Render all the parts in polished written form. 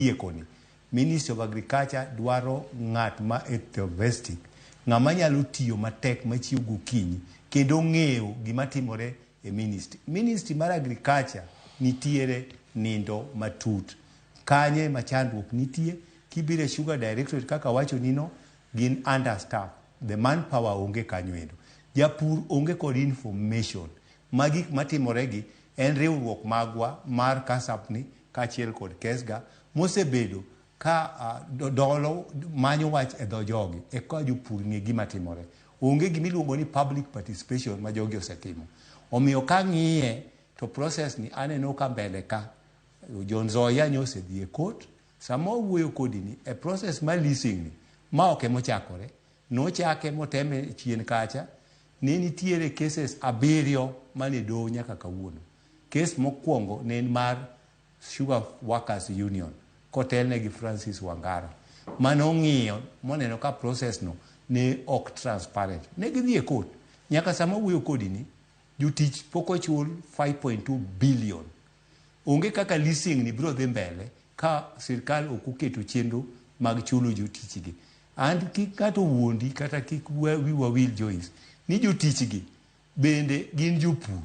Tiekoni, Ministry of Agriculture dwaro ng'at ma enthusiastic, ng'ama nyalo tiyo matek machiew gokinyi kendo ong'eyo gima timore e ministry. Ministry mar Agriculture nitiere nindo matut. Kanye ma chandruok nitie, kibiro e Sugar Directorate kaka awachoni no, gin understaffed. The manpower onge kanyo endo. Japur onge kod information ma gik matimore gi en riwruok magwa mar KASAP ni kaachiel kod KESGA mosebedo ka dolo manyo wach e dho jogi eka jopur ng'e gima timore. Onge gima iluongo ni public participation ma jogi osetimo. Omiyo kang'iye to process ni aneno ka mbele ka Jo Nzoia nyo osedhi e court. Sama wawuoyo kodi ni e process mar leasing ni ma ok emochakore. Nochake moteme chien kacha ne nitiere cases abiriyo mane doho nyaka kawuono. Kes mokwongo ne en mar Sugar Workers Union kotelne gi Francis Wangara mane ong'iyo moneno ka process no ne ok transparent. Ne gidhi e court. Nyaka sama awuoyo kodi ni, jotich pok ochul 5.2 billion. Onge kaka leasing ni biro dhi mbele ka sirkal ok oketo chenro mag chulo jotich gi. And kik ng'ato wuondi kata kik wiwa wil Joyce ni jotich gi bende gin jopur.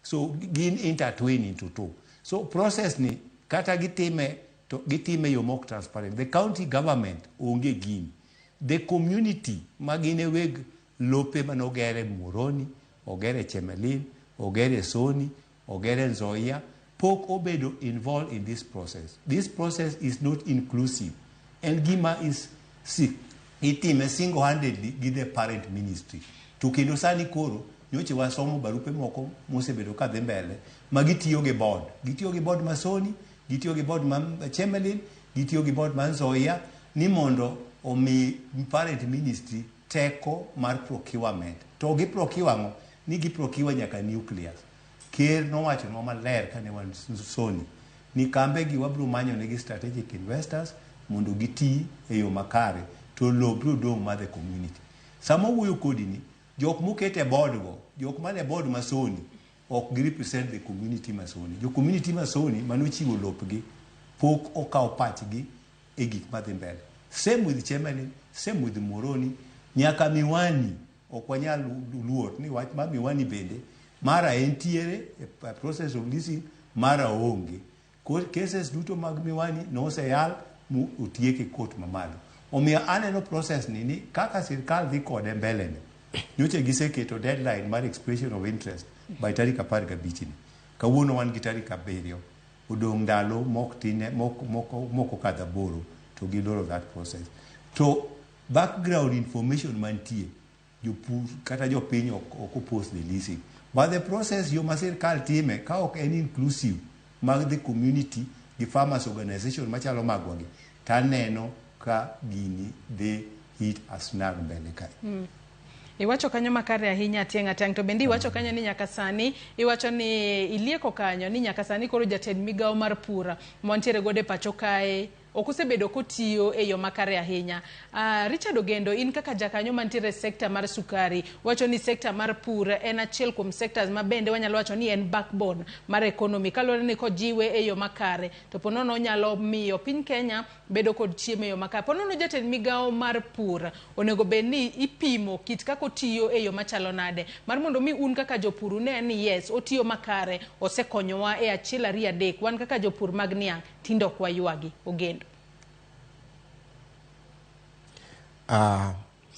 So gin intertwine into two. So process ni kata gitime to gitime e yo mok transparent. The county government onge gini. The community ma gin e weg lope mane ogere Muhoroni, ogere Chemelil, ogere Soni, ogere Nzoia, pok obedo involved in this process. This process is not inclusive. En gima is si, itime single handedly gi the parent ministry. To kendo sani koro nyocha wasomo barupe moko mosebedo ka dhi mbele ma gitiyo gi board. Gitiyo gi board ma Soni, gitiyo gi board ma Chemelil, gitiyo gi board ma Nzoia ni mondo omi parent ministry teko mar procurement. To gi procure ang'o? Ni gi procure nyaka nucleus. Ker nowachonwa maler kane wan Soni ni kambe gi wabiro manyo negi strategic investors mondo giti e yo makare to lowo biro dong' mar the community. Sama owuoyo kodi ni, jok moket e board go, jok man e board ma Soni ok gi represent the community ma Soni. Jo community ma Soni manochiwo lopgi pok okawo pachgi e gik madhi mbele. Same with Chemelil, same with Muhoroni, nyaka Miwani ok wanyal luor ni wach mar Miwani bende mara entiere e process of leasing, mara onge. Cases duto mag Miwani noseyal mu otiek e court mamalo. Omiyo aneno process ni ni kaka sirkal dhi kode mbele ni. Nyocha giseketo deadline mar expression of interest by tarik 15 ni. Kawuono wan gi tarik 7. Odong' ndalo mok tine mok moko mok okadho 8 to giloro that process. To background information mantie jopur kata jopiny ok oppose the leasing. But the process yo ma sirkal time ka ok en inclusive mag the community gi farmers organization machalo magwa gi taneno ka gini dhi hit a snag mbele kae. Iwacho kanyo makare ahinya Atieng' Atiang', to bende iwacho kanyo ni nyaka sani, iwacho ni ilieko kanyo ni nyaka sani koro jatend migawo mar pur mwantiere godo e pacho kae ok osebedo kotiyo e yo makare ahinya. Richard Ogendo, in kaka jakanyo mantiere e sekta mar sukari, wacho ni sekta mar pur en achiel kuom sectors ma bende wanyalo wacho ni en backbone mar economy, kaluwore ni kojiwe e yo makare to ponono onyalo miyo piny Kenya bedo kod chiemo e yo makare. Ponono jatend migawo mar pur onego bed ni ipimo kit kaka otiyo e yo machalo nade mar mondo mi un kaka jopur une ni yes otiyo makare, osekonyowa e achiel ariyo adek, wan kaka jopur mag niang' tinde ok waywagi. Ogendo.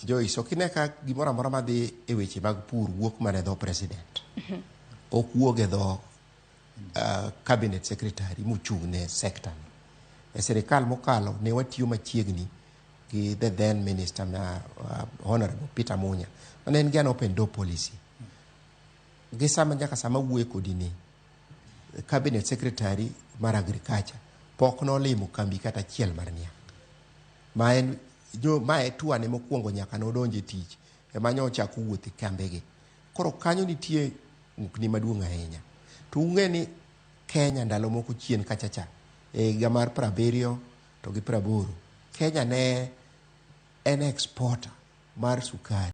Joyce, ok ine ka gimoro amora madhi e weche mag pur wuok mana e dho president. Ok wuog e dho cabinet secretary mochung' ne sector ni. E sirikal mokalo ne watiyo machiegni gi the then minister ma Honorable Peter Munya mane en gi an open door policy. Gi sama nyaka sama wuoye kodi ni cabinet secretary mar agriculture pok nolimo kambi kata achiel mar niang'. Ma en jo ma e tuane mokwongo nyaka nodonj e tich ema nyo ochako wuoth e kambegi. Koro kanyo nitie ng'ukni maduong' ahinya. To ung'e ni Kenya ndalo moko chien kacha cha e higa mar 70 to gi 80 Kenya ne en exporter mar sukari.